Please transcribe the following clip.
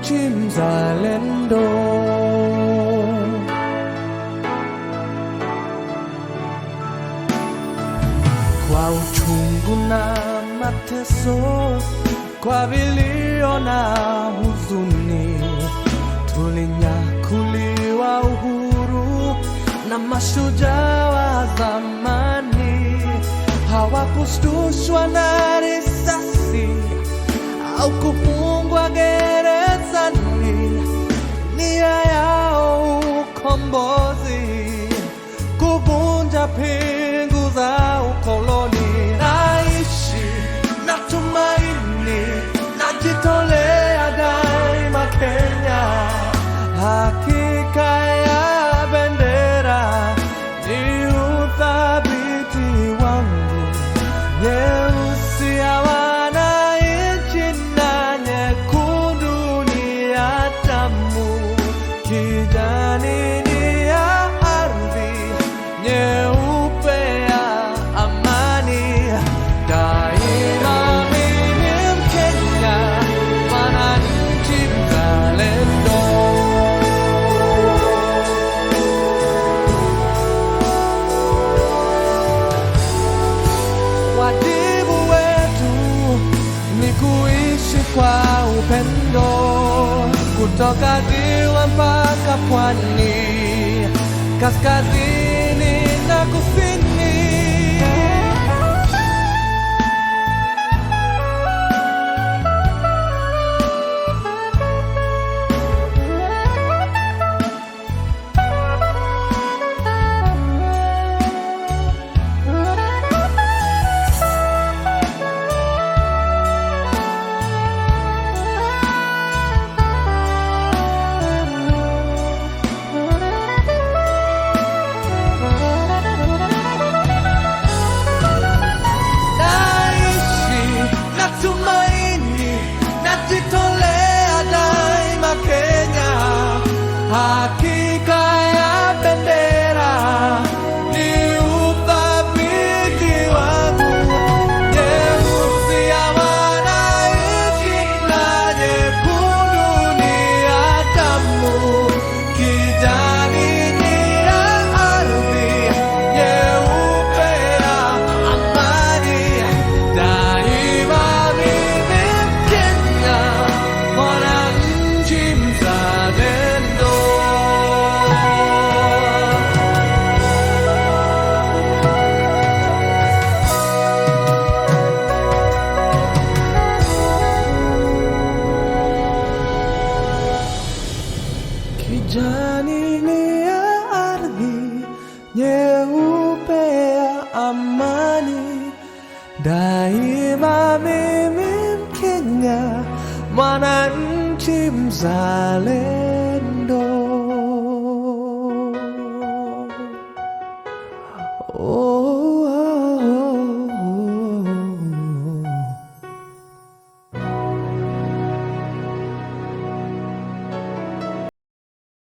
mwananchi mzalendo. Kwa uchungu na mateso, kwa vilio na huzuni, tulinyakuliwa uhuru na mashujaa wa zamani. Hawakushtushwa na risasi au kufungwa gerezani, nia yao ukombozi, kuvunja pingu za ukoloni. Naishi na tumaini, najitolea daima Kenya. Hakika ya bendera ni uthabiti wangu, nyeusi ya wananchi na nyekundu ni ya damu, kijani ni ya ardhi, nyeupe ya amani. Daima mimi Mkenya, mwananchi mzalendo. Wajibu wetu ni kuishi kwa upendo, kutoka ziwa mpaka pwani, kaskazini na kusini. Naishi na tumaini, najitolea daima Kenya. Hakika ya bendera ni uthabiti wangu, nyeusi ya wananchi na nyekundu ni ya damu, kijani ni ya ardhi, nyeupe ya amani. Daima mimi Mkenya, mwananchi mzalendo. Kijani ni ya ardhi, nyeupe ya amani. Daima mimi Mkenya, mwananchi mzalendo.